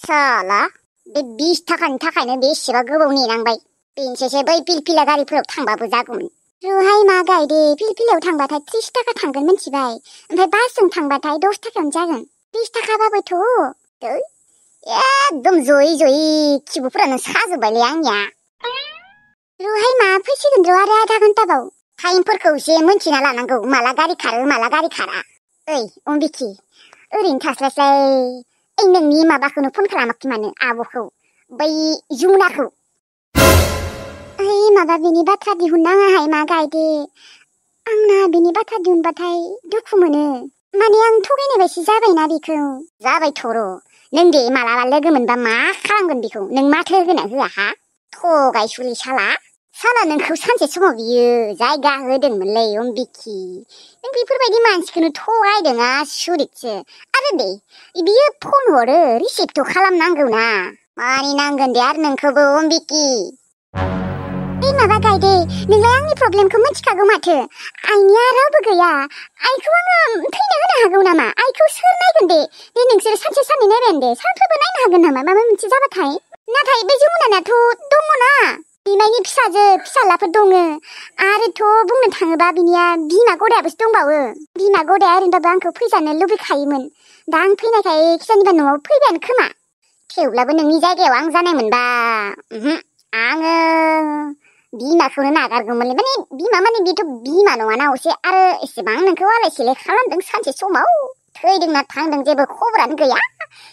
साला बे 20 थाखानि थाखायनो बेसेबा गोबाव नेनांबाय। बेनोसै बै पिलपिला गारिफोराव थांबाबो जागौमोन। रुहाय मा गायदे पिलपिलायाव थांबाथाय 30 थाखा थांगोन मिथिबाय। ओमफ्राय बासजों थांबाथाय 10 थाखायावनो जागोन। 20 थाखाबाबोथ'। एकदम जयै खिबुफोरानो साजोब्बायलै आंनिया। रुहाय मा फैसिगोन र' आरो आधा घन्टाबाव। टाइमफोरखौ एसे मोनथिना लानांगौ माला गारि खारो माला गारि खारा। ओइ अम्बिखि ओरैनो थास्लायस्लाय ओइ नोंनि माबाखौनो फन खालामाखै मानो आब'खौ बै जुमुनाखौ। ओइ माबा बेनि बाथ्रा दिहुननाङाहाय मा गायदे। आंना बेनि बाथ्रा दिहुनबाथाय दुखु मोनो। माने आं थगायनाय बायदि जाबायना बेखौ। जाबायथ' र' नों दे मालाबा लोगो मोनबा मा खालामगोन बेखौ नों माथो होगोना होआ हा? थगायसुलि साला नोंखौ सानसे समाव बियो जायगा होदोंमोनलै अम्बिखि। नों बेफोरबायदि मानसिखौनो थगायदों आसुरितसो। आरो दे बियो फन हरो रिसिभथ' खालामनांगौना। मानिनांगोन दे आरो नोंखौबो अम्बिखि। ओइ माबा गायदे नोंलाय आंनि प्रब्लेमखौ मिथिखागौ माथो। आइनिया रावबो गैया। आइखौ आङो थैनो होनो हागौ नामा? आइखौ सोर नायगोन दे नोंसोर सानसे साननै नायबायानो दे सानफ्रोमबो नायनो हागोन नामा माबा मोनसे जाबाथाय? नाथाय बे जमुनानाथ' दङना बिमायनि फिसालाफोर दङ। आरोथ' बुंनो थाङोबा बिनिया बिमा गदायाबोसो दंबावो। बिमा गदाया ओरैनोबाबो आंखौ फैजानो लुबैखायोमोन। दा आं फैनायखाय खिजानिबा न'आव फैबायानो खोमा। थेवब्लाबो नोंनि जायगायाव आं जानाय मोनबा आङो बिमाखौनो नागारगौमोनलै। माने बेथ' बिमा नङाना असे। आरो एसेबां नोंखौ आलाय सिलाय खालामदों सानसे समाव। थैदोंना थांदों जेबो खबरानो गैया।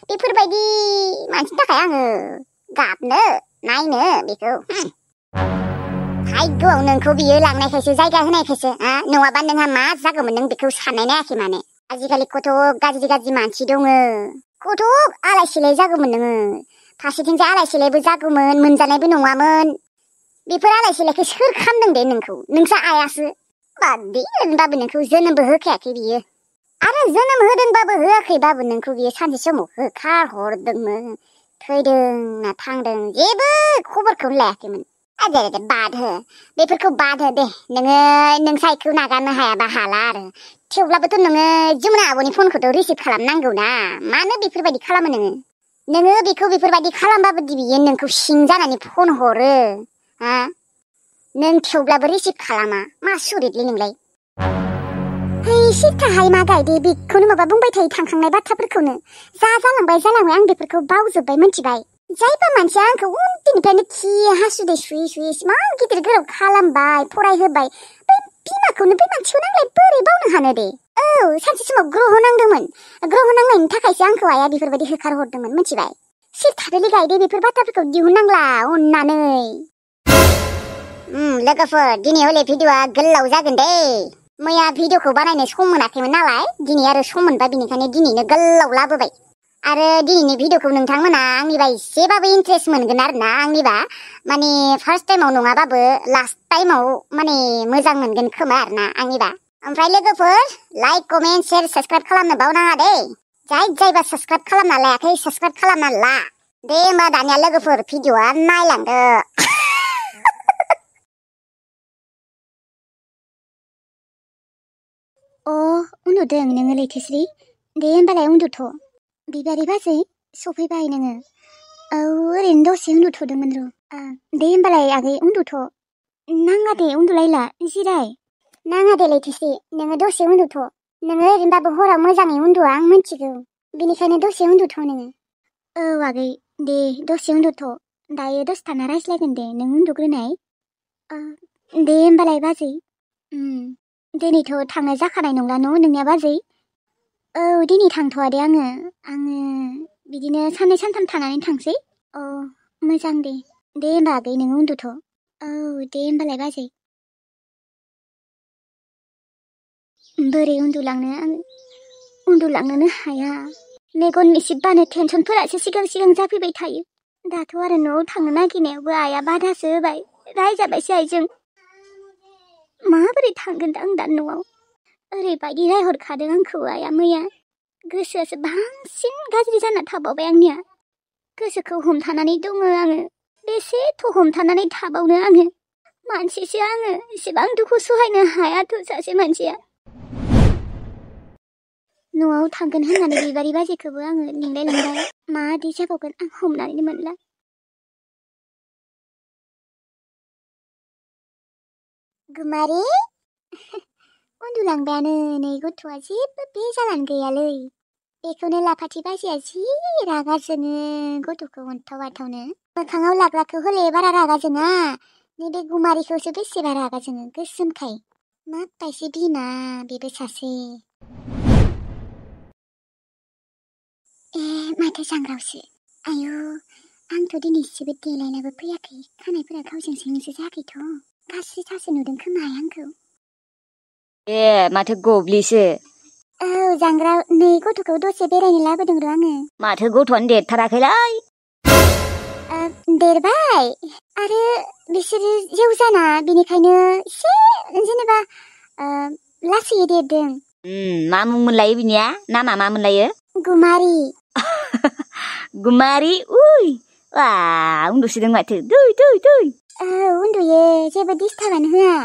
बेफोरबायदि मानसिनि थाखाय आङो गाबनो नायनो बेखौ। भाग्यआव नोंखौ बियो लांनायखायसो जायगा होनायखायसो नङाबा नोंहा मा जागौमोन नों बेखौ साननाय नायाखै माने। आजिखालि कत' गाज्रि मानसि दङ। कत' आलाय सिलाय जागौमोन नोङो। फारसेथिंजाय आलाय सिलायबो जागौमोन मोनजानायबो नङामोन। बेफोर आलाय सिलायखौ सोर खालामदों दे नोंखौ? नोंसा आइयासो। बाददे ओरैनोबाबो नोंखौ जोनोमबो होखायाखै बियो। आरो जोनोम होदोंबाबो होआखैबाबो नोंखौ बियो सानसे समाव होखारहरदोंमोन। थैदों ना थांदों जेबो खबरखौनो लायाखैमोन। दे बाद हो बेफोरखौ बाद हो दे। नोङो नोंसा आइखौ नागारनो हायाबा हाला आरो। थेवब्लाबोथ' नोङो जमुना आब'नि फनखौथ' रिसिभ खालामनांगौ ना। मानो बेफोरबायदि खालामो नोङो? नोङो बेखौ बेफोरबायदि खालामबाबो बियो नोंखौ सिं जानानै फन हरो। नों थेवब्लाबो रिसिभ खालामा मा सुरितलै नोंलाय। सिथाहाय मा गायदे बेखौनो माबा बुंबाय थायो थांखांनाय बाथ्राफोरखौनो। जालांबाय आं बेफोरखौ बावजोब्बाय मिथिबाय। जायबा मानसिया आंखौ उन्दैनिफ्रायनो खि हासुदै सुयै इसिबां गिदिर गोलाव खालामबाय फरायहोबाय बे बिमाखौनो बे मानसिखौनो आंलाय बोरै बावनो हानो दे। औ सानसे समाव ग्रह नांदोंमोन। ग्रह नांनायनि थाखायसो आंखौ आइया बेफोरबायदि होखारहरदोंमोन मिथिबाय। सिथादोलै गायदे बेफोर बाथ्राफोरखौ दिहुननांला अननानै। लोगोफोर दिनै हले भिडिअ'आ गोलाव जागोन दे। मैया भिडिअ'खौ बानायनो सम मोनाखैमोन नालाय दिनै आरो सम मोनबाय बेनिखायनो दिनैनो गोलाव लाबोबाय। आरो दिनैनि भिडिअ'खौ नोंथांमोना आंनिबा एसेबाबो इन्ट्रेस्ट मोनगोन आरोना। आंनिबा माने फार्स्ट टाइमाव नङाबाबो लास्ट टाइमाव माने मोजां मोनगोन खोमा आरोना आंनिबा। ओमफ्राय लोगोफोर लाइक कमेन्ट शेयार साबस्क्राइब खालामनो बावनाङा दे। जायबा साबस्क्राइब खालामना लायाखै साबस्क्राइब खालामना ला। दे होमबा दानिया लोगोफोर भिडिअ'आ नायलांदो। उन्दुदों नोङो लैथोस्रि? दे होमबालाय उन्दुथ'। बिबारि बाजै सफैबाय नोङो? औ ओरैनो दसे उन्दुथ'दोंमोन र'। दे होमबालाय आगै उन्दुथ'। नाङा दे उन्दुलायला जिराय। नाङा दे लैथोस्रि नोङो दसे उन्दुथ'। नोङो ओरैनोबाबो हराव मोजाङै उन्दुआ आं मिथिगौ। बेनिखायनो दसे उन्दुथ' नोङो। औ आगै दे दसे उन्दुथ'। दायो दसे थाना रायज्लायगोन दे नों उन्दुग्रोनाय। दे होमबालाय बाजै। दिनैथ' थांनाय जाखानाय नंला न' नोंनिया बाजै? औ दिनै थांथ'वा दे आङो बिदिनो साननै सानथाम थानानै थांसै। मोजां दे होमबा आगै नोङो उन्दुथ'। औ दे होमबालाय बाजै। बोरै उन्दुलांनो आं उन्दुलांनोनो हाया। मेगन मिसिबबानो टेनसनफोरासो सिगां जाफैबाय थायो। दाथ' आरो न'आव थांनो नागिरनायावबो आइया बाधासो होबाय। रायजाबायसो आइजों। माबोरै थांगोन आं दा न'आव? ओरैबायदि रायहरखादों आंखौ आइया मैया। गोसोआसो बांसिन गाज्रि जाना थाबावबाय आंनिया। गोसोखौ हमथानानै दङ आङो। बेसेथ' हमथानानै थाबावनो आङो? मानसिसो आङो एसेबां दुखु सहायनो हायाथ' सासे मानसिया। न'आव थांगोन होननानै बिबारि बाजैखौबो आङो लिंलाय मादि जाबावगोन आं हमनानै मोनला। गुमारि उन्दुलांबायानो नै गथ'आ जेबो बे जानानै गैयालै। बेखौनो लाफाथि बाजैया जि रागा जोङो गथ'खौ अनथाव बाथावनो। मोखाङाव लाग्राखौ हले बारा रागा जोङा, नैबे गुमारिखौसो बेसेबा रागा जोङो गोसोमखाय। माबायदि बिमा बेबो सासे। माथो सांग्रावसो। आयु आंथ' दिनै जेबो देलायनाबो फैयाखै, खानायफोरा गावजों जोंसो जायाखैथ'। गाज्रि सासो नुदों खोमाहाय आंखौ। माथो गब्लिसो। औ जांग्राव, नै गथ'खौ दसे बेरायनो लाबोदों र' आङो। माथो गथ'आनो देरथाराखैलै। देरबाय, आरो बिसोरो जेवजाना बिनिखायनो एसे जेनेबा लासै देरदों। मा मुं मोनलायो बिनिया? नामा मा मोनलायो? गुमारि। गुमारि उन्दुसोदों माथो। दै उन्दुयो, जेबो डिस्टार्बानो होआ।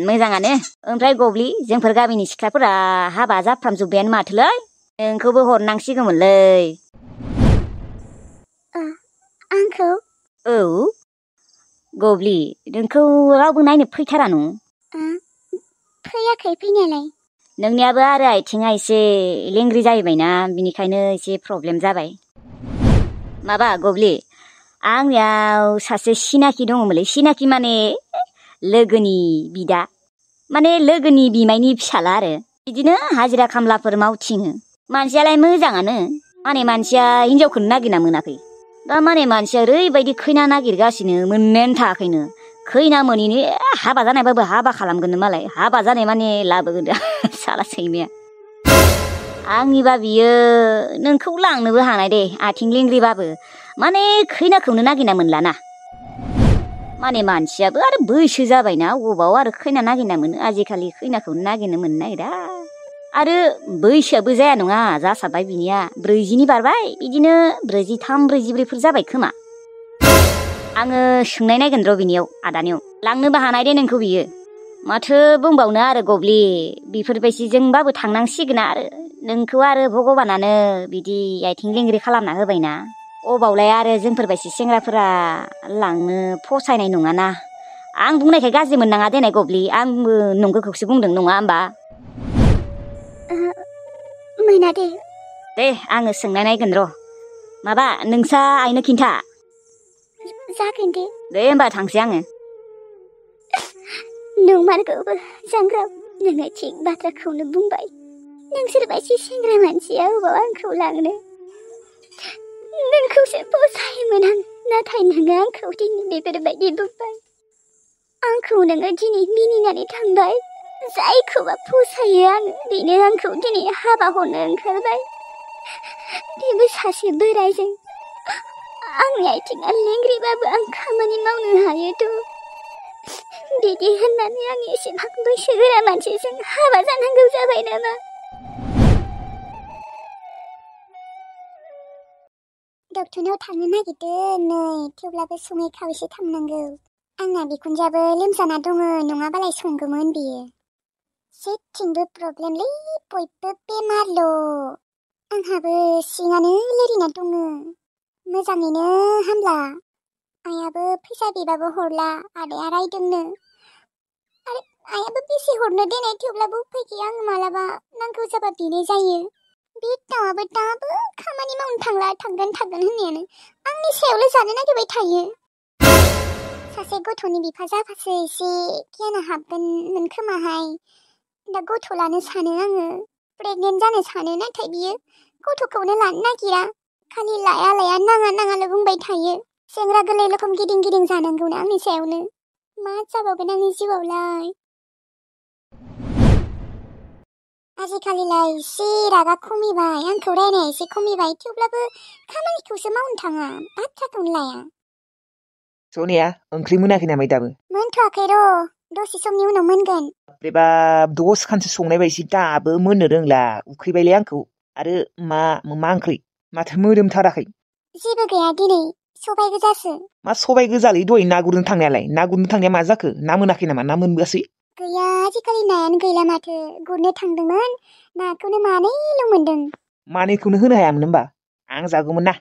मोजाङानो। ओमफ्राय गब्लि, जोंफोर गामिनि सिख्लाफोरा हाबा जाफ्रामजोब्बायानो माथोलै। नोंखौबो हरनांसिगौमोनलै। आंखौ? औ गब्लि, नोंखौ रावबो नायनो फैथारा न'? फैयाखै फैनायालाय। नोंनियाबो आरो आथिङा एसे लेंग्रि जाहैबायना, बिनिखायनो एसे प्रब्लेम जाबाय। माबा गब्लि, आंनियाव सासे सिनाखि दङमोनलै। सिनाखि माने लोगोनि बिदा, माने लोगोनि बिमायनि फिसाला आरो। बिदिनो हाजिरा खामलाफोर मावथिङो। मानसियालाय मोजाङानो, माने मानसिया हिनजावखौनो नागिरना मोनाखै। दा माने मानसिया ओरैबायदि खैना नागिरगासिनो, मोननायानो थायाखैनो। खैना मोनैनि हाबा जानायबाबो हाबा खालामगोन मालाय। हाबा जानाय माने लाबोगोन साला सैमाया। आंनिबा बियो नोंखौ लांनोबो हानाय दे, आथिं लेंग्रिबाबो। माने खैनाखौनो नागिरना मोनलाना। माने मानसियाबो आरो बैसो जाबायना, अबाव आरो खैना नागिरना मोनो। आजिखालि खैनाखौनो नागिरनो मोननो नागिरा। आरो बैसोआबो जाया नङा जासाबबाय बिनिया। 40नि बारबाय, बिदिनो 43, 44फोर जाबाय खोमा। आङो सोंनाय नायगोन र' बिनियाव, आदानियाव। लांनोबो हानाय दे नोंखौ बियो। माथो बुंबावनो आरो गब्लि, बेफोरबायदिजोंबाबो थांनांसिगोन आरो। नोंखौ आरो भगबानानो बिदि आथिं लेंग्रि खालामना होबायना। अबावलाय आरो जोंफोरबायदि सेंग्राफोरा लांनो फसायनाय नङाना। आं बुंनायखाय गाज्रि मोननाङा देनाय गब्लि, आंबो नंगौखौसो बुंदों, नङा होमबा? मोना दे आङो सोंनाय नायगोन र'। माबा नोंसा आइनो खिन्था। जागोन दे होमबा थांसै आङो। नंमारगौबो जांग्राव, नोङो थिग बाथ्राखौनो बुंबाय। नोंसोर बायदि सेंग्रा मानसिया अबाव आंखौ लांनो। नोंखौसो फसायोमोन आं, नाथाय नोङो आंखौ दिनै बेफोरबायदि बुंबाय। आंखौ नोङो दिनै मिनिनानै थांबाय। जायखौबा फसायो आङो, बेनो आंखौ दिनै हाबा हरनो ओंखारबाय। बेबो सासे बोरायजों। आंनि आथिङा लेंग्रिबाबो आं खामानि मावनो हायोथ'। बिदि होननानै आं एसेबां बैसोगोरा मानसिजों हाबा जानांगौ जाबाय नामा? डक्टरनाव थांनो नागिरदों नै, थेवब्लाबो सङै खावैसो थांनांगौ। आंना बिखुनजोआबो लोमजाना दङ, नङाबालाय संगौमोन बियो। जेथिंबो प्रब्लेमलै, बयबो बेमारल'। आंहाबो सिङानो लोरिना दङ, मोजाङैनो हामला। आइयाबो फैसा बिबाबो हरला, आदाया रायदोंनो। आरो आइयाबो बेसे हरनो देनाय, थेवब्लाबो उफाय गैया। आं मालाबा नांगौ जाबा बिनाय जायो। बे दाबो खामानि मावनो थांला, थांगोन होननायानो आंनि सायावल' जानो नागिरबाय थायो। सासे गथ'नि बिफा जाबासो एसे गियाना हाबगोनमोन खोमाहाय। दा गथ' लानो सानो आङो, प्रेगनेन्ट जानो सानो, नाथाय बियो गथ'खौनो लानो नागिरा। खालि लाया नाङाल' बुंबाय थायो। सेंग्रा गोरलै रखम गिदिं जानांगौना आंनि सायावनो। मा जाबावगोन आंनि जिउआवलाय। आजिखालिलाय एसे रागा खमिबाय, आंखौ रायनाया एसे खमिबाय, थेवब्लाबो खामानिखौसो मावनो थाङा, बाथ्राखौनो लाया। सनिया, ओंख्रि मोनाखै नामा दाबो? मोनथ'वाखै र', दसे समनि उनाव मोनगोन। बेबा दसेखानसो संनाय बायदि दाबो मोननो रोंला, उखैबायलै आंखौ। आरो मा ओंख्रि? माथो मोदोमथाराखै? जेबो गैया दिनै, सबाय गोजासो। मा सबाय गोजालै, दहाय ना गुरनो थांनायालाय? ना गुरनो थांनाया मा जाखो? ना मोनाखै नामा? ना मोनबोआसै? गैया आजिखालि नायानो गैला माथो गुरनो थांदोंमोन नाखौनो मानैल' मोनदों। मानैखौनो होनो हायामोन होमबा आं जागौमोन ना।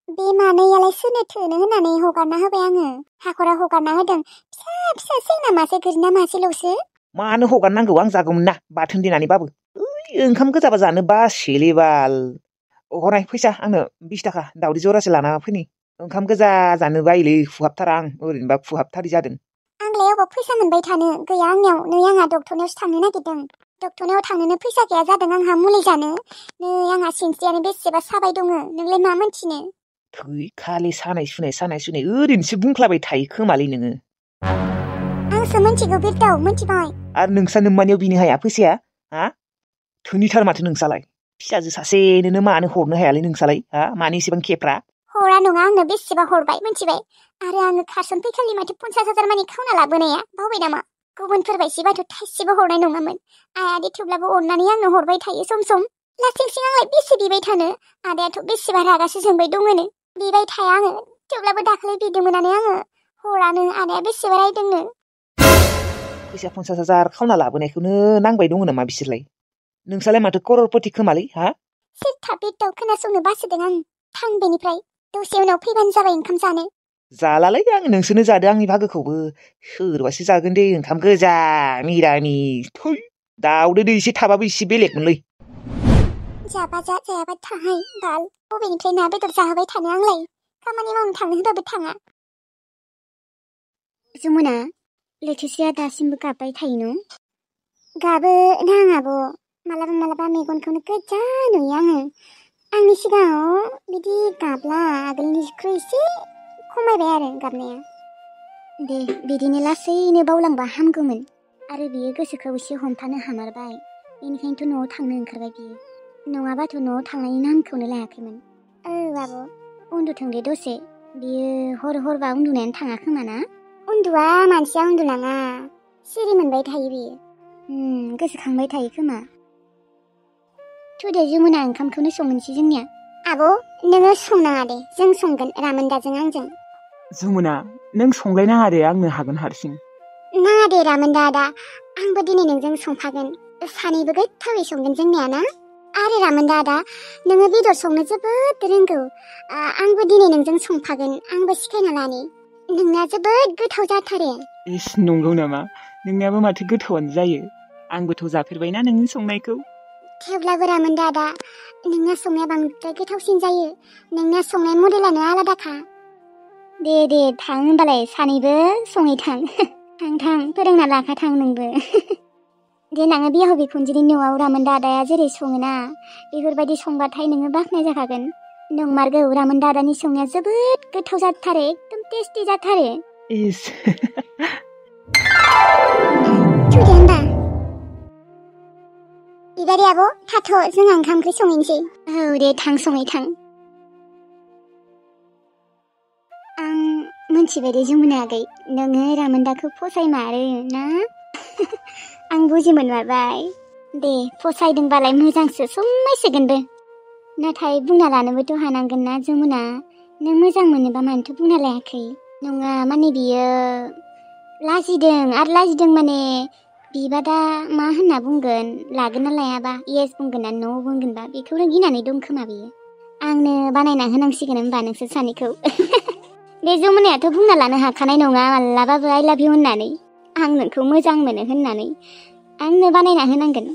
बे मानैयालाय सोरनो थोनो होननानै हगारना होबाय आङो हाखराव हगारना होदों फिसा फिसा सेंना मासे गोरिना मासेल'सो। मानो हगारनांगौ आं जागौमोन ना बाथोन देनानैबाबो। ओंखाम गोजाबा जानो बासोलै बाल। हरनाय फैसा आंनो 20 थाखा दावदै जरासे लाना फैनि। ओंखाम गोजा जानो बायोलै खुहाबथारा आं ओरैनोबा खुहाबथारि जादों। आंलाय अबाव फैसा मोनबाय थानो गैया आंनियाव नै आंहा डक्टरनियावसो थांनो नागिरदों। डक्टरनियाव थांनोनो फैसा गैया जादों आंहा मुलि जानो। नै आंहा सिनस्रियानो बेसेबा साबाय दङ नोंलाय मा मोनथिनो। थै खालि सानाय सुनाय ओरैनोसो बुंख्लाबाय थायो खोमालै नोङो। आंसो मोनथिगौ बिरदाव मोनथिबाय। आरो नोंस्रा नोम्मानियाव बिनो हाया फैसाया हा धोनिथार माथो नोंसालाय फिसाजो सासेनोनो मानो हरनो हायालै नोंसालाय हा मानो एसेबां खेफ्रा। हरा नङा आंनो बेसेबा हरबाय मोनथिबाय आरो आङो खारसन फैखालि माथो 50,000 मानि खावना लाबोनाया बावबाय नामा गुबुनफोर बायसिबाथ' थाइसेबो हरनाय नङामोन। आयादि थेवब्लाबो अननानै आंनो हरबाय थायो सम सम लासिंसिं आंलाय बेसे बिबाय थानो। आदायाथ' बेसेबा रागासो जोंबाय दङनो बिबाय थाया आङो थेवब्लाबो दाखालि बिदोंमोनानो आङो हरानो आदाया बेसेबा रायदोंनो। फैसा 50,000 खावना लाबोनायखौनो नांबाय दङ नामा बिसोरलाय नोंसालाय माथो कररपति खोमालै हा। सिरथा बिरदाव खोनासंनो बासोदों आं थां बेनिफ्राय दसे उनाव फैबानो जाबाय ओंखाम जानो। जालालै आं नोंसोरनो जादो आंनि भागोखौबो सोरबासो जागोन दे ओंखाम गोजा मिरामिस थै दाउदै दै एसे थाबाबो एसे बेलेगमोनलै। जाबा जा जायाबा थाहाय बाल बबेनिफ्राय ना बेदर जाहोबाय थानो आंलाय खामानि मावनो थांनो होबाबो थाङा। जमुना लैथोसेया दासिमबो गाबबाय थायो न'? गाबो नाङाबो मालाबा मालाबा मेगनखौनो गोजा नुयो आङो। आंनि सिगाङाव बिदि गाबला आगोलनिख्रुइ एसे खमायबाय आरो गाबनाया। दे बिदिनो लासैनो बावलांबा हामगौमोन आरो बियो गोसोखौ एसे हमथानो हामारबाय बेनिखायनोथ' न'आव थांनो ओंखारबाय बियो नङाबाथ' न'आव थांनायनि नामखौनो लायाखैमोन। आब' उन्दुथों दे दसे बियो हरबा उन्दुनायानो थाङा खोमा ना? उन्दुआ मानसिया उन्दुलाङा सिरि मोनबाय थायो बियो गोसोखांबाय थायो खोमा। थुदे जमुना ओंखामखौनो संनोसै जोंनिया। आब' नोङो संनाङा दे जों संगोन रामोनदाजों आंजों। जमुना नों संलायनाङा दे आंनो हागोन हारसिं। नाङा दे रामोनदा आदा आंबो दिनै नोंजों संफागोन सानैबो गोथावै संगोन जोंनिया ना। आरो रामोनदा आदा नोङो बेदर संनो जोबोद रोंगौ आंबो दिनै नोंजों संफागोन आंबो सिखायना लानि नोंना जोबोद गोथाव जाथारो। इस नंगौ नामा नोंनियाबो माथो गोथावानो जायो आंबोथ' जाफेरबायना नोंनि संनायखौ। थेवब्लाबो रामोनदा आदा नोंना संनाया बांद्राय गोथावसिन जायो नोंना संनाय मडेलानो आलादाखा। दे थां होनबालाय सानैबो सङै थां थां फोरोंना लाखा थां नोंबो। देनाङो बिहाव बिखुनजोनि न'आव रामोनदा आदाया जेरै सङोना बेफोरबायदि संबाथाय नोङो बाख्नाय जाखागोन। नंमारगौ रामोनदा आदानि संनाया जोबोद गोथाव जाथारो एकदम टेस्टि जाथारो। इस थुदे होनबा बिबारि आब' थाथ' जोंहा ओंखाम ओंख्रि संहैनोसै। औ दे थां सङै थां। आं मोनथिबाय दे जमुना आगै नोङो रामोनदाखौ फसायमारो ना। आं बुजि मोनमारबाय दे फसायदोंबालाय मोजांसो समायसिगोनबो। नाथाय बुंना लानोबोथ' हानांगोन ना जमुना नों मोजां मोनोबा मानोथ' बुंना लायाखै। नङा माने बियो लाजिदों माने बिबा दा मा होनना बुंगोन लागोन ना लायाबा येस बुंगोन ना न' बुंगोनबा बेखौनो गिनानै दं खोमा बियो। आंनो बानायना होनांसिगोन होनबा नोंसोर सानैखौ। बे जमुनायाथ' बुंना लानो हाखानाय नङा मालाबाबो आइ लाभ इउ होननानै आं नोंखौ मोजां मोनो होननानै आंनो बानायना होनांगोन।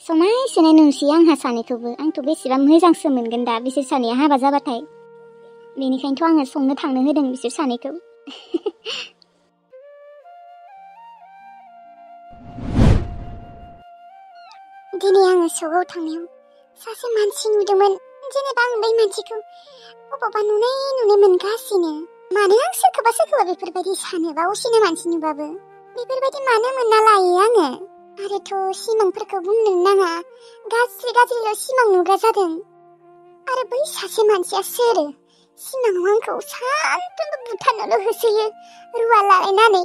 समायसेनाय नुसै आंहा सानैखौबो आंथ' बेसेबां मोजांसो मोनगोन दा बिसोर सानैया हाबा जाबाथाय बेनिखायनोथ' आङो संनो थांनो होदों बिसोर सानैखौ। दिनै आङो सगाव थांनायाव सासे मानसि नुदोंमोन जेनेबा आं बै मानसिखौ अबावबा नुनाय मोनगासिनो। मानो आं सोरखौबा बेफोरबायदि सानोबा असिना मानसि नुबाबो बेफोरबायदि मानो मोनना लायो आङो। आरोथ' सिमांफोरखौ बुंनो नाङा गाज्रिल' सिमां नुग्रा जादों। आरो बै सासे मानसिया सोर सिमाङाव आंखौ सानफ्रोमबो बुथारनोल' होसोयो रुवा लालायनानै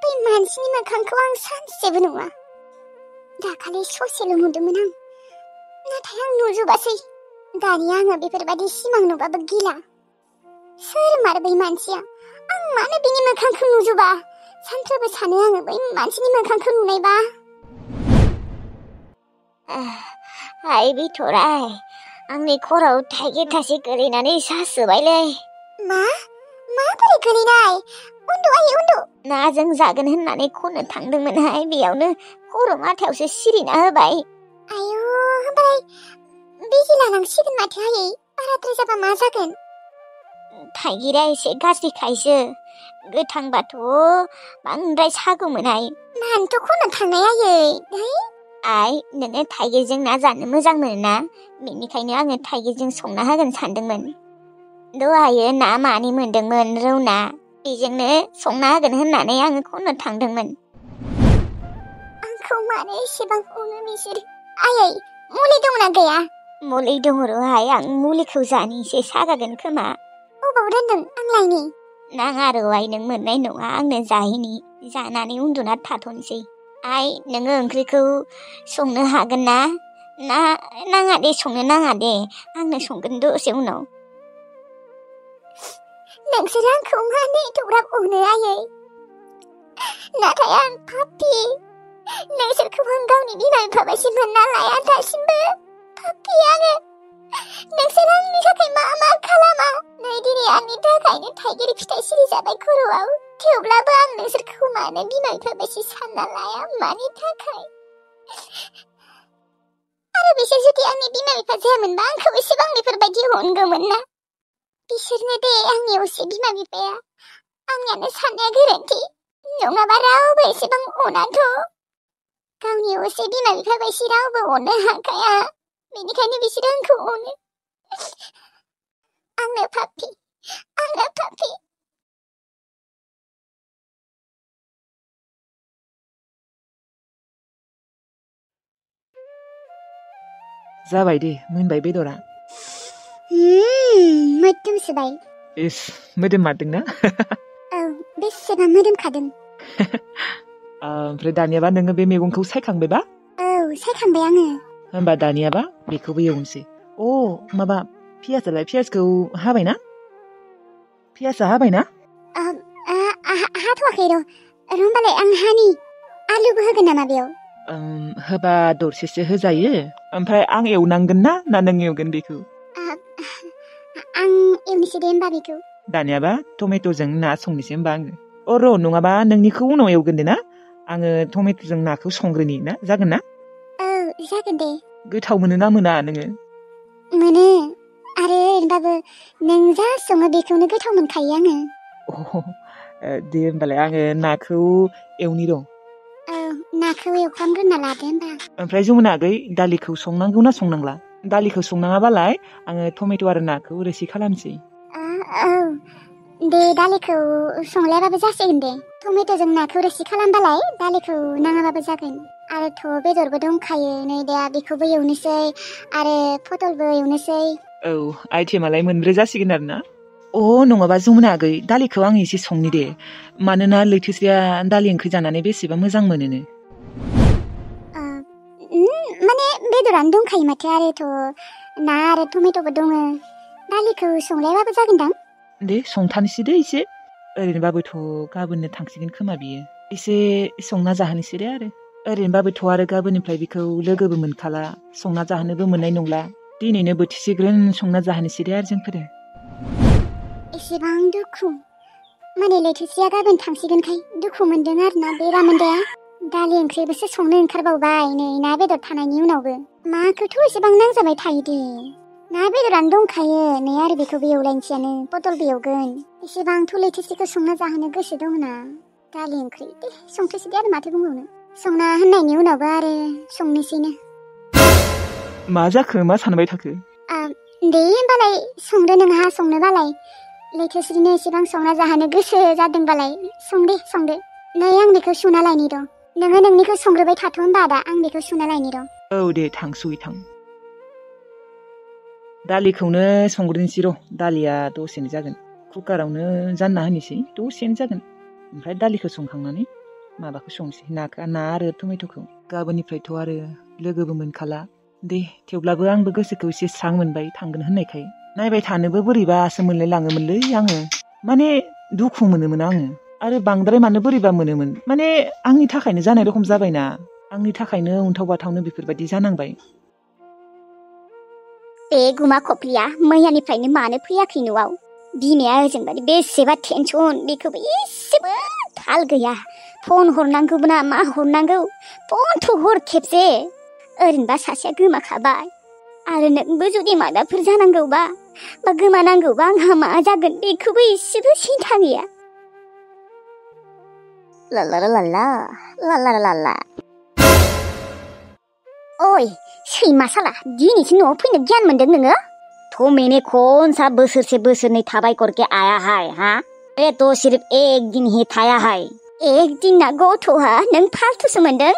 बै मानसिनि मोखांखौ आं सानसेबो नुवा। दाखालि ससेल' नुदोंमोन आं नाथाय आं नुजोबासै। दानिया आङो बेफोरबायदि सिमां नुबाबो गिला। सोर मार बै मानसिया आं मानो बिनि मोखांखौ नुजोबा सानफ्रोमबो सानो आङो बै मानसिनि मोखांखौ नुनायबा। हाय बिथराय, आंनि खर'आव थाइगिर थाइसे गोलैनानै सासोबायलै। माबोरै गोलैनाय? उन्दु आयै उन्दु। नाजों जागोन होननानै खननो थांदोंमोनहाय, बेयावनो खर' माथायावसो सिरिना होबाय। आयौ, होमबालाय बिजि लानांसिगोन माथो आयै। बाराद्राय जाबा मा जागोन? थाइगिरा एसे गाज्रिखायसो, गोथांबाथ' बांद्राय सागौमोनहाय। मानोथ' खननो थांनाय आयै? आइ, नोङो थाइगिरजों ना जानो मोजां मोनोना, बेनिखायनो आङो थाइगिरजों संना होगोन सानदोंमोन। दहायो ना मानै मोनदोंमोन, रौ ना, बेजोंनो संना होगोन होननानै आङो खननो थांदोंमोन। आंखौ मानो एसेबां अनो बिसोर? आयै, मुलि दंना गैया? मुलि दङ र'हाय, आं मुलिखौ जानि, एसे सागागोन खोमा। अबाव दोनदों? आं लायनि। नाङा र'हाय, नों मोननाय नङा, आंनो जाहैनि, जानानै उन्दुना थाथ'नोसै। आइ, नोङो ओंख्रिखौ संनो हागोन ना? नाङा दे, संनो नाङा दे, आंनो संगोन दसे उनाव। नोंसोर आंखौ मानो एथ'ग्राब अनो आयै? नाथाय आं पापि, नोंसोरखौ आं गावनि बिमा बिफा बायदि मोनना लाया दासिमबो। पापि आङो। नोंसोर आंनि थाखाय मा खालामा? नै दिनै आंनि थाखायनो थाइगिर फिथाइ सिरि जाबाय खर'आव। थेवब्लाबो आं नोंसोरखौ मानो बिमा बिफा बायदि सानना लाया? मानि थाखाय? आरो बिसोर जुदि आंनि बिमा बिफा जायामोनबा आंखौ एसेबां बेफोरबायदि अनगौमोन ना? बिसोरनो दे आंनि असे बिमा बिफाया। आंनियानो साननाया गोरोन्थि, नङाबा रावबो एसेबां अनाथ'। गावनि असे बिमा बिफा बायदि रावबो अननो हाखाया, बेनिखायनो बिसोरो आंखौ अनो। आंनो पापि। जाबाय दे, मोनबाय बेदरा। मोदोमसोबाय। इस, मोदोम मारदोंना? औ, बेसेबां मोदोमखादों। ओमफ्राय दानियाबा नोङो बे मैगंखौ सायखांबायबा? औ, सायखांबाय आङो। होमबा दानियाबा बेखौबो एवनोसै। माबा पियासखौ हाबायना? पियासा हाबायना? हाथ'वाखै र'। होमबालाय आं हानि। आलुबो होगोन नामा बेयाव? होबा दरसेसो होजायो। ओमफ्राय आं एवनांगोन ना नों एवगोन बेखौ? आं एवनोसै दे होमबा बेखौ। दानियाबा टमेट'जों ना संनोसै होमबा आङो। र' नङाबा नोंनिखौ उनाव एवगोन दे ना? आङो टमेट'जों नाखौ संग्रोनि ना, जागोन ना? औ, जागोन दे। गोथाव मोनो ना मोना नोङो? मोनो, आरो ओरैनोबाबो नों जा सङो बेखौनो गोथाव मोनखायो आङो। दे होमबालाय आङो नाखौ एवनि र'। औ, नाखौ एवफ्रामग्रोना लादो होमबा। ओमफ्राय जमुना आगै, दालिखौ संनांगौ ना संनांला? दालिखौ संनाङाबालाय आङो टमेट' आरो नाखौ रोसि खालामसै। औ, दे दालिखौ संलायाबाबो जासिगोन दे। टमेट'जों नाखौ रोसि खालामबालाय दालिखौ नाङाबाबो जागोन। आरोथ' बेदरबो दंखायो, नै दा बेखौबो एवनोसै, आरो पटलबो एवनोसै। औ, आइटेमालाय मोनब्रै जासिगोन आरो ना? नङाबा जमुना आगै, दालिखौ आं एसे संनि दे। मानोना लैथोस्रिया दालि ओंख्रि जानानै बेसेबा मोजां मोनोनो। माने बेदरानो दंखायो माथो, आरोथ' ना आरो टमेट'बो दङ। दालिखौ संलायाबाबो जागोनदां? दे संथानोसै दे एसे। ओरैनोबाबोथ' गाबोननो थांसिगोन खोमा बियो। एसे संना जाहोनोसै दे आरो। ओरैनोबाबोथ' आरो गाबोननिफ्राय बिखौ लोगोबो मोनखाला, संना जाहोनोबो मोननाय नंला। दिनैनो बोथिसे ग्रोन संना जाहोनोसै दे आरो जोंफोरो। एसेबां दुखु? माने लैथोस्रिया गाबोन थांसिगोनखाय दुखु मोनदों आरोना बे रामोन्दाया। दालि ओंख्रिबोसो संनो ओंखारबावबाय नै ना बेदर थानायनि उनावबो। माखौथ' एसेबां नांजाबाय थायो दे। ना बेदरानो दंखायो, नै आरो बेखौबो एवलायनोसैयानो, पटलबो एवगोन। एसेबांथ' लैथोस्रिखौ संना जाहोनो गोसो दंना। दालि ओंख्रि दे संथोसै दे, आरो माथो बुंबावनो। संना होननायनि उनावबो आरो संनोसैनो। मा जाखो, मा सानबाय थाखो? दे होमबालाय संदो नोंहा संनोबालाय। लैथोस्रिनो एसेबां संना जाहोनो गोसो जादोंबालाय संदो। नै आं बेखौ सुना लायनि र'। नोङो नोंनिखौ संग्रोबाय थाथ' होमबा आदा, आं बेखौ सुना लायनि र'। औ दे, थां। दालिखौनो संग्रोनोसै र', दालिया दसेनो जागोन। कुकारावनो जानना होनोसै, दसेनो जागोन। ओमफ्राय दालिखौ संखांनानै माबाखौ संसै, ना आरो टमेट'खौ। गाबोननिफ्रायथ' आरो लोगोबो मोनखाला। दे, थेवब्लाबो आंबो गोसोखौ एसे स्रां मोनबाय थांगोन होननायखाय। नायबाय थानोबो बोरैबासो मोनलाय लाङोमोनलै आङो। माने दुखु मोनोमोन आङो। आरो बांद्राय मानो बोरैबा मोनोमोन माने आंनि थाखायनो जानाय रखम जाबायना आंनि थाखायनो उनथाव बाथावनो बेफोरबायदि जानांबाय बे गुमा खफ्रिया मैयानिफ्रायनो मानो फैयाखै न'आव बिमाया ओजोंबादि बेसेबा टेनसन बेखौबो एसेबो थाल गैया फन हरनांगौबो ना मा हरनांगौ फनथ' हर खेबसे ओरैनोबा सासेया गोमाखाबाय आरो नोंबो जुदि माबाफोर जानांगौबा बा गोमानांगौबा आंहा मा जागोन बेखौबो एसेबो सिन्था गैया लालालाला ओइ सैमा साला दिनैसो न'आव फैनो गियान मोनदों नोङो तो मैंने कौन सा बोसोरसे बोसोरनै थाबाय करके आया है हाँ मैं तो सिर्फ एक दिन ही थाया है एक दिना गथ'हा नों फाल्थुसो मोनदों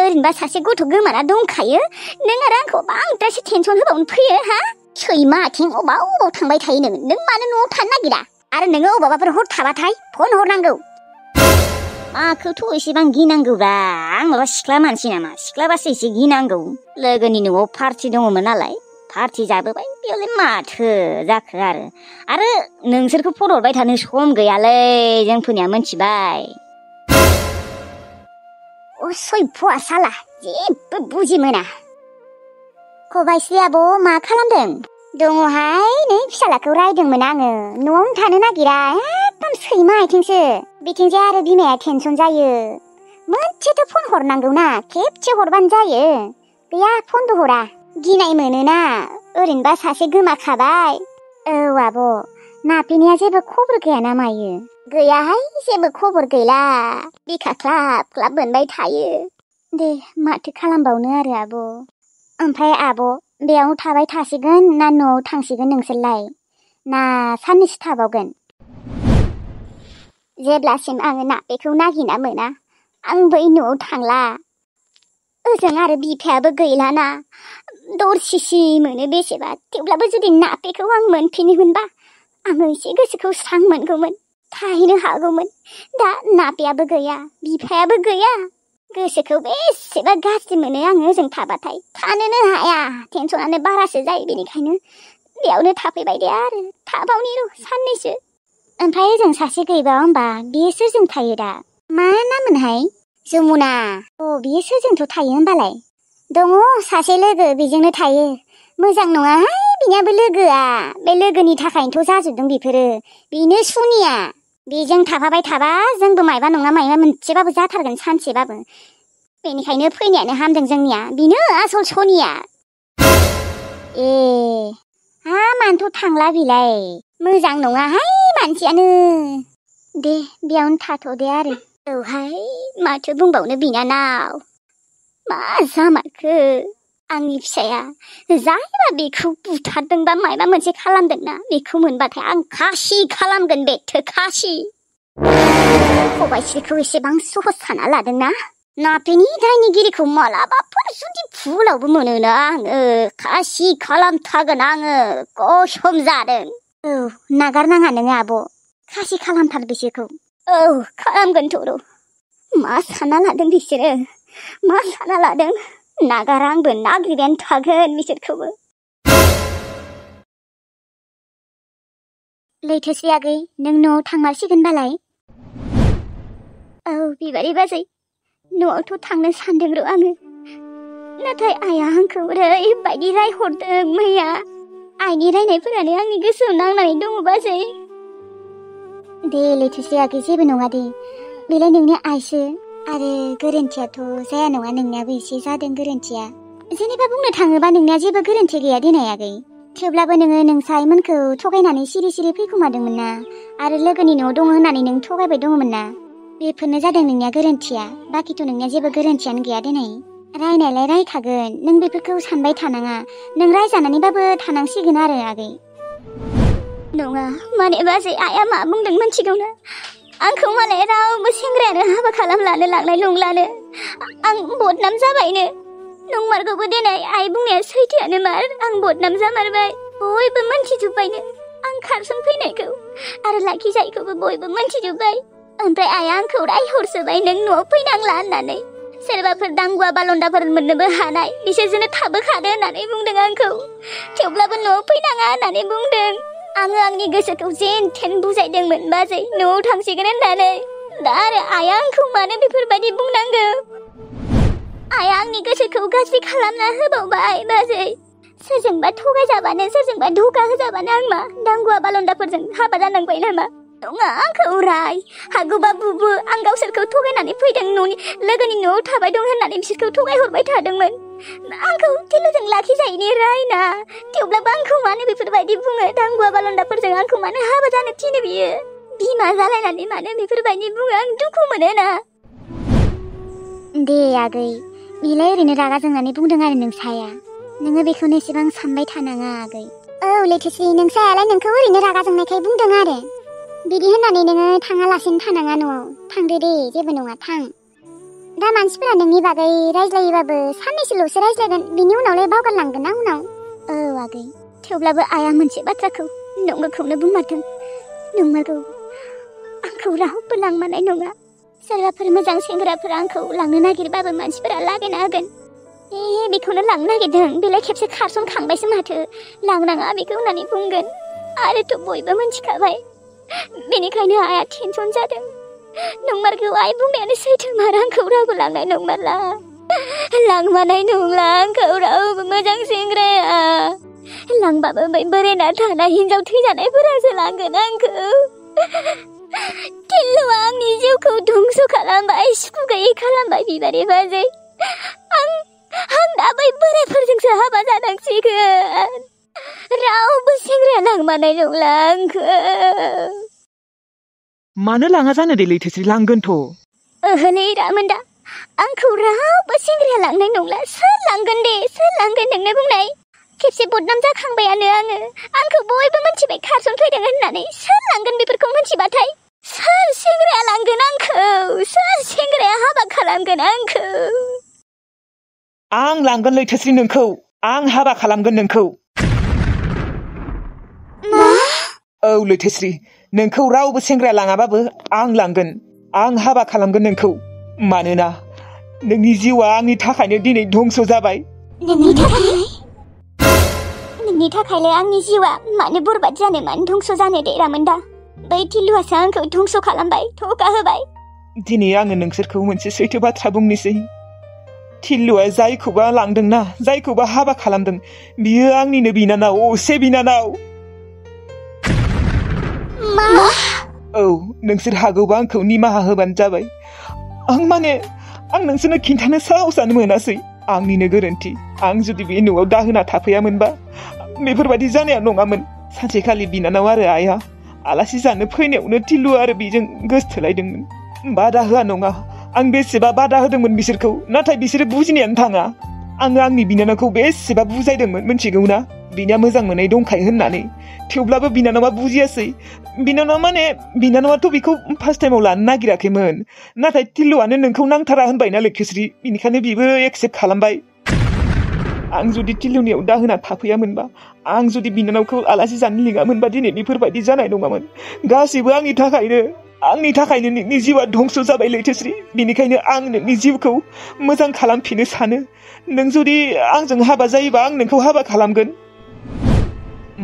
ओरैनोबा सासे गथ' गोमाना दंखायो नों आरो आंखौ बांद्रायसो टेनसन होबावनो फैयो हा सैमा आथिं अबाव थांबाय थायो नों मानो न'आव थानो नागिरा आरो नोङो अबावबाफोर हर थाबाथाय फन हरनांगौ माखौथ' एसेबां गिनांगौब्रा आं माबा सिख्ला मानसि नामा सिख्लाबासो एसे गिनांगौ लोगोनि न'आव पार्टि दङमोन नालाय पार्टि जाबोबाय बेयावलाय माथो जाखो आरो नोंसोरखौ फन हरबाय थानो सम गैयालै जोंफोरनिया मोनथिबाय सयफुवा साला जेबो बुजि मोना खबाइस्रि आब' मा खालामदों दङहाय नै फिसालाखौ रायदोंमोन आङो न'आवनो थानो नागिरा एकदम सैमा आथिंसो बिथिंजाय आरो बिमाया टेनसन जायो मोनसेथ' फन हरनांगौना खेबसे हरबानो जायो गैया फनबो हरा गिनाय मोनोना ओरैनोबा सासे गोमाखाबाय औ आब' नाफिनिया जेबो खबर गैया ना मायो गैयाहाय जेबो खबर गैला बिखा ख्लाब ख्लाब मोनबाय थायो दे माथो खालामबावनो आरो आब' ओमफ्राय आब' बेयाव थाबाय थासिगोन ना न'आव थांसिगोन नोंसोरलाय ना साननैसो थाबावगोन जेब्लासिम आङो नापेखौ नागिरना मोना आं बै न'आव थांला ओजों आरो बिफायाबो गैलाना दरसिसि मोनो बेसेबा थेवब्लाबो जुदि नापेखौ आं मोनफिनोमोनबा आङो एसे गोसोखौ स्रां मोनगौमोन थाहैनो हागौमोन दा नापेयाबो गैया बिफायाबो गैया गोसोखौ बेसेबा गाज्रि मोनो आङो ओजों थाबाथाय थानोनो हाया टेनसनानो बारासो जायो बेनिखायनो बेयावनो थाफैबाय दे आरो थाबावनि र' साननैसो ओमफ्राय ओजों सासे गैबा होमबा बियो सोरजों थायो दा मा नाममोनहाय जमुना बियो सोरजोंथ' थायो होमबालाय दङ सासे लोगो बेजोंनो थायो मोजां नङाहाय बिनियाबो लोगोआ बे लोगोनि थाखायनोथ' जाजोबदों बेफोरो बेनो सुनिया बेजों थाफाबाय थाबा जोंबो मायबा नङा मायबा मोनसेबाबो जाथारगोन सानसेबाबो बेनिखायनो फैनायानो हामदों जोंनिया बेनो आसल सनिया मानोथ' थांला बिलाय मोजां नङाहाय मानसियानो दे बेयावनो थाथ'दे आरो औहाय माथो बुंबावनो बिनानाव मा जामारखो आंनि फिसाया जायबा बेखौ बुथारदोंबा मायबा मोनसे खालामदोंना बेखौ मोनबाथाय आं खासि खालामगोन बेथो खासि खबाइस्रिखौ एसेबां सहस साना लादोंना नापेनि दायनिगिरिखौ मालाबाफोर जुदि भुलावबो मोनोना आङो खासि खालामथारगोन आङो कसम जादों नागारनाङा नोङो आब' खासि खालामथार बिसोरखौ खालामगोनथ' र' मा सानना लादों बिसोरो मा सानना लादों नागारा आंबो नागिरनानै थागोन बिसोरखौबो लैथोस्रि आगै नों न'आव थांमारसिगोनबालाय बिबारि बाजै न'आवथ' थांनो सानदों र' आङो नाथाय आइया आंखौ ओरैबायदि रायहरदों मैया आइनि रायनायफोरानो आंनि गोसोआव नांनानै दङ बाजै दे लैथोस्रि आगै जेबो नङा दे बेलाय नोंनि आइसो आरो गोरोन्थियाथ' जाया नङा नोंनियाबो एसे जादों गोरोन्थिया जेनेबा बुंनो थाङोबा नोंनिया जेबो गोरोन्थि गैया देनाय आगै थेवब्लाबो नोङो नोंसा आइमोनखौ थगायनानै सिरि सिरि फैखोमादोंमोन ना आरो लोगोनि न'आव दङ होननानै नों थगायबाय दङमोन ना बेफोरनो जादों नोंनिया गोरोन्थिया बाखिथ' नोंनिया जेबो गोरोन्थियानो गैया देनाय रायनायलाय रायखागोन नों बेफोरखौ सानबाय थानाङा नों रायजानानैबाबो थानांसिगोन आरो आगै नङा माने बाजै आइया मा बुंदों मिथिगौना आंखौ मालाय रावबो सेंग्रायानो हाबा खालामलानो लांनाय नंलानो आं बदनाम जाबायनो नंमारगौबो देनाय आइ बुंनाया सैथोआनो मार आं बदनाम जामारबाय बयबो मोनथिजोब्बायनो आं खारसनफैनायखौ आरो लाखिजायैखौबो बयबो मोनथिजोब्बाय ओमफ्राय आइया आंखौ रायहरसोबाय नों न'आव फैनांला होननानै सोरबाफोर दांगुवा बालन्दाफोर मोननोबो हानाय बिसोरजोंनो थाबोखादो होननानै बुंदों आंखौ थेवब्लाबो न'आव फैनाङा होननानै बुंदों आङो आंनि गोसोखौ जेन थेन बुजायदोंमोन बाजै न'आव थांसिगोन होननानै दा आरो आइया आंखौ मानो बेफोरबायदि बुंनांगौ? आइया आंनि गोसोखौ गाज्रि खालामना होबावबाय बाजै। सोरजोंबा थगायजाबानो सोरजोंबा धोखा होजाबानो आं मा दांगुवा बालन्दाफोरजों हाबा जानांबाय नामा? नङा आंखौ राय हागौबा बुबो आं गावसोरखौ थगायनानै फैदों न'नि लोगोनि न'आव थाबाय दं होननानै बिसोरखौ थगायहरबाय थादोंमोन। आंखौ टिलुजों लाखिजायैनि रायना थेवब्लाबो आंखौ मानो बेफोरबायदि बुङो? दांगुवा बालन्दाफोरजों आंखौ मानो हाबा जानो थिनो बियो? बिमा जालायनानै मानो बेफोरबायदि बुङो? आं दुखु मोनो ना। दे आगै बिलाय ओरैनो रागा जोंनानै बुंदों आरो नोंसाया। नोङो बेखौनो एसेबां सानबाय थानाङा आगै। औ लैथोश्री नोंसायालाय नोंखौ ओरैनो रागा जोंनायखाय बुंदों आरो। बिदि होननानै नोङो थाङालासिनो थानाङा न'आव। थांदो दे जेबो नङा थां। दा मानसिफोरा नोंनि बागै रायज्लायोबाबो साननैसोल'सो रायज्लायगोन बिनि उनावलाय बावगारलांगोन ना उनाव। औ आगै थेवब्लाबो आइया मोनसे बाथ्राखौ नंगौखौनो बुंमारदों। नंमारगौ आंखौ रावबो लांमारनाय नङा। सोरबाफोर मोजां सेंग्राफोरा आंखौ लांनो नागिरबाबो मानसिफोरा लागायना होगोन। बेखौनो लांनो नागिरदों बेलाय खेबसे खारसनखांबायसो माथो लांनाङा बेखौ होननानै बुंगोन। आरोथ' बयबो मिथिखाबाय। बेनिखायनो आइया टेनसन जादों। नंमारगौ आइ बुंनायानो सैथोमार आंखौ रावबो लांनाय नंमारला। लांमारनाय नंला आंखौ रावबो मोजां सेंग्राया। लांबाबो बै बोरायना थानाय हिनजाव थैजानायफोरासो लांगोन आंखौ। टिल्लुआ आंनि जिउखौ धंस खालामबाय सुखु गैयै खालामबाय बिबारि बाजै। आं दा बै बोरायफोरजोंसो हाबा जानांसिगोन। रावबो सेंग्राया लांमारनाय नंला आंखौ। मानो लाङा जानो दे लैथोश्री लांगोनथ'। ओहोलै रामोनदा आंखौ रावबो सेंग्राया लांनाय नंला। सोर लांगोन दे सोर लांगोन नोंनो बुंनाय? खेबसे बदनाम जाखांबायानो आङो। आंखौ बयबो मिथिबाय खारसन फैदों होननानै। सोर लांगोन बेफोरखौ मिथिबाथाय? सोर सेंग्राया लांगोन आंखौ? सोर सेंग्राया हाबा खालामगोन आंखौ? आं लांगोन लैथोश्री नोंखौ। आं हाबा खालामगोन नोंखौ। मा? औ लैथोश्री नोंखौ रावबो सेंग्राया लाङाबाबो आं लांगोन। आं हाबा खालामगोन नोंखौ। मानोना नोंनि जिउआ आंनि थाखायनो दिनै धंस जाबाय। नोंनि थाखाय? नोंनि थाखायलाय आंनि जिउआ मानो बरबाद जानो मानो धंस जानो दे रामोनदा? बै टिल्लुआसो आंखौ धंस खालामबाय धोखा होबाय। दिनै आङो नोंसोरखौ मोनसे सैथो बाथ्रा बुंनोसै। टिल्लुआ जायखौबा लांदोंना जायखौबा हाबा खालामदों बियो आंनिनो बिनानाव असे बिनानाव। मा? औ नोंसोर हागौबा आंखौ निमाहा होबानो जाबाय। आं नोंसोरनो खिन्थानो साहसानो मोनासै। आंनिनो गोरोन्थि। आं जुदि बे न'आव दाहोना थाफैयामोनबा बेफोरबायदि जानाया नङामोन। सानसेखालि बिनानाव आरो आइया आलासि जानो फैनायावनो टिल्लु आरो बेजों गोसथोलायदोंमोन। बादा होआ नङा आं बेसेबा बादा होदोंमोन बिसोरखौ नाथाय बिसोरो बुजिनायानो थाङा। आङो आंनि बिनानावखौ बेसेबा बुजायदोंमोन मिथिगौ ना? बिनिया मोजां मोननाय दंखायो होननानै। थेवब्लाबो बिनानावा बुजियासै। बिनानावाथ' बेखौ फार्स्ट टाइमाव लानो नागिराखैमोन। नाथाय टिल्लुआनो नोंखौ नांथारा होनबायना लैथोश्री बेनिखायनो बिबो एक्सेप्ट खालामबाय। आं जुदि टिल्लुनियाव दाहोना थाफैयामोनबा आं जुदि बिनानावखौ आलासि जानो लिङामोनबा दिनै बेफोरबायदि जानाय नङामोन। गासैबो आंनि थाखायनो नोंनि जिउआ धंस जाबाय लैथोश्री। बेनिखायनो आं नोंनि जिउखौ मोजां खालामफिननो सानो। नों जुदि आंजों हाबा जायोबा आं नोंखौ हाबा खालामगोन।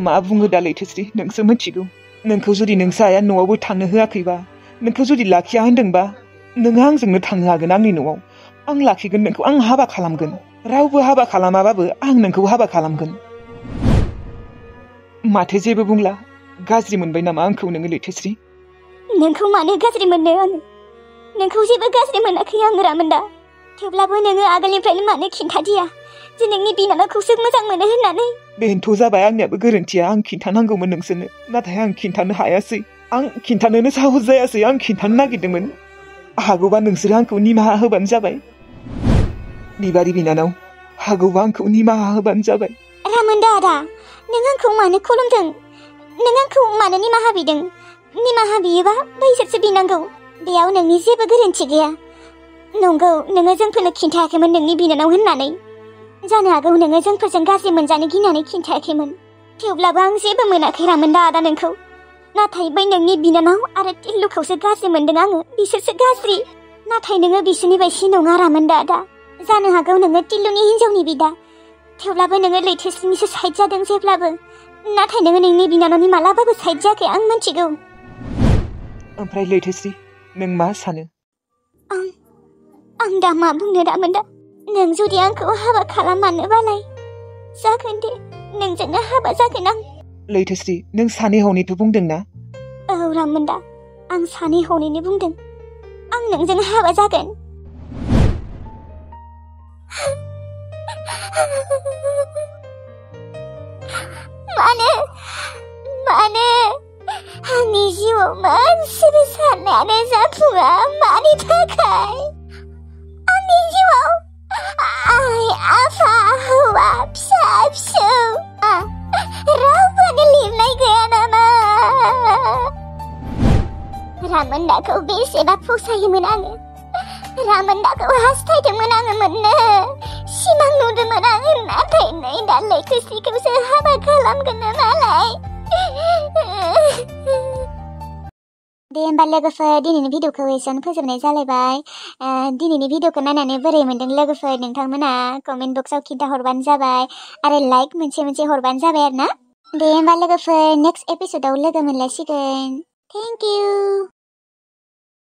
मा बुङो दा लैथोश्री नोंसो मिथिगौ। नोंखौ जुदि नोंसा आइया न'आवबो थांनो होआखैबा नोंखौ जुदि लाखिया होनदोंबा नोङो आंजोंनो थांनो हागोन आंनि न'आव। आं लाखिगोन नोंखौ। आं हाबा खालामगोन। रावबो हाबा खालामाबाबो आं नोंखौ हाबा खालामगोन। माथो जेबो बुंला? गाज्रि मोनबाय नामा आंखौ नोङो लैथोश्री? नोंखौ मानो गाज्रि मोननो आङो? नोंखौ जेबो गाज्रि मोनाखै आं रामोनदा। थेवब्लाबो नोङो आगोलनिफ्रायनो मानो खिन्थादिया जे नोंनि बिनानावखौसो मोजां मोनो होननानै? बेनोथ' जाबाय आंनियाबो गोरोन्थिया। आं खिन्थानांगौमोन नोंसोरनो नाथाय आं खिन्थानो हायासै। आं खिन्थानोनो साहस जायासै। आं खिन्थानो नागिरदोंमोन। हागौबा नोंसोरो आंखौ निमाहा होबानो जाबाय। बिबारि बिनानाव हागौबा आंखौ निमाहा होबानो जाबाय। रामोनदा आदा नों आंखौ मानो खुलुमदों? नों आंखौ मानो निमाहा बिदों? निमाहा बियोबा बैसोरसो बिनांगौ। बेयाव नोंनि जेबो गोरोन्थि गैया। नंगौ नोङो जोंफोरनो खिन्थायाखैमोन नोंनि बिनानाव होननानै। जानो हागौ नोङो जोंफोरजों गाज्रि मोनजानो गिनानै खिन्थायाखैमोन। थेवब्लाबो आं जेबो मोनाखै रामोनदा आदा नोंखौ। नाथाय बै नोंनि बिनानाव आरो टिल्लुखौसो गाज्रि मोनदों आङो। बिसोरसो गाज्रि। नाथाय नोङो बिसोरनि बायदि नङा रामोनदा आदा। जानो हागौ नोङो टिल्लुनि हिनजावनि बिदा। थेवब्लाबो नोङो लैथोश्रीनिसो साइड जादों जेब्लाबो। नाथाय नोङो नोंनि बिनानावनि मालाबाबो साइड जायाखै आं मिथिगौ। ओमफ्राय लैथोश्री नों मा सानो? आं दा मा बुंनो रामोनदा? नों जुदि आंखौ हाबा खालामानोबालाय जागोन दे, नोंजोंनो हाबा जागोन आं। लैथोस्रि, नों सानै हनैथ' बुंदों ना? औ रामोनदा, आं सानै हनैनो बुंदों। आं नोंजों हाबा जागोन। मानो आंनि जिउआव मोनसेबो साननायानो जाफुङा? मानि थाखाय? आंनि जिउआव आइ आफा हौवा फिसा फिसौ रावबोआनो लिरनाय गैया नामा? रामोनदाखौ बेसेबा फसायोमोन आङो। रामोनदाखौ हास्थायदोंमोन आङो मोननो। सिमां नुदोंमोन आङो, नाथाय नै दा लैथोस्रिखौसो हाबा खालामगोन मालाय। दे होमबा लोगोफोर, दिनैनि भिडिअखौ एसेयावनो फोजोबनाय जालायबाय। दिनैनि भिडिअखौ नायनानै बोरै मोनदों लोगोफोर नोंथांमोना कमेन्ट बक्सआव खिन्थाहरबानो जाबाय आरो लाइक मोनसे हरबानो जाबाय आरो ना। दे होमबा लोगोफोर, नेक्स्ट एपिसोडाव लोगो मोनलायसिगोन। Thank you.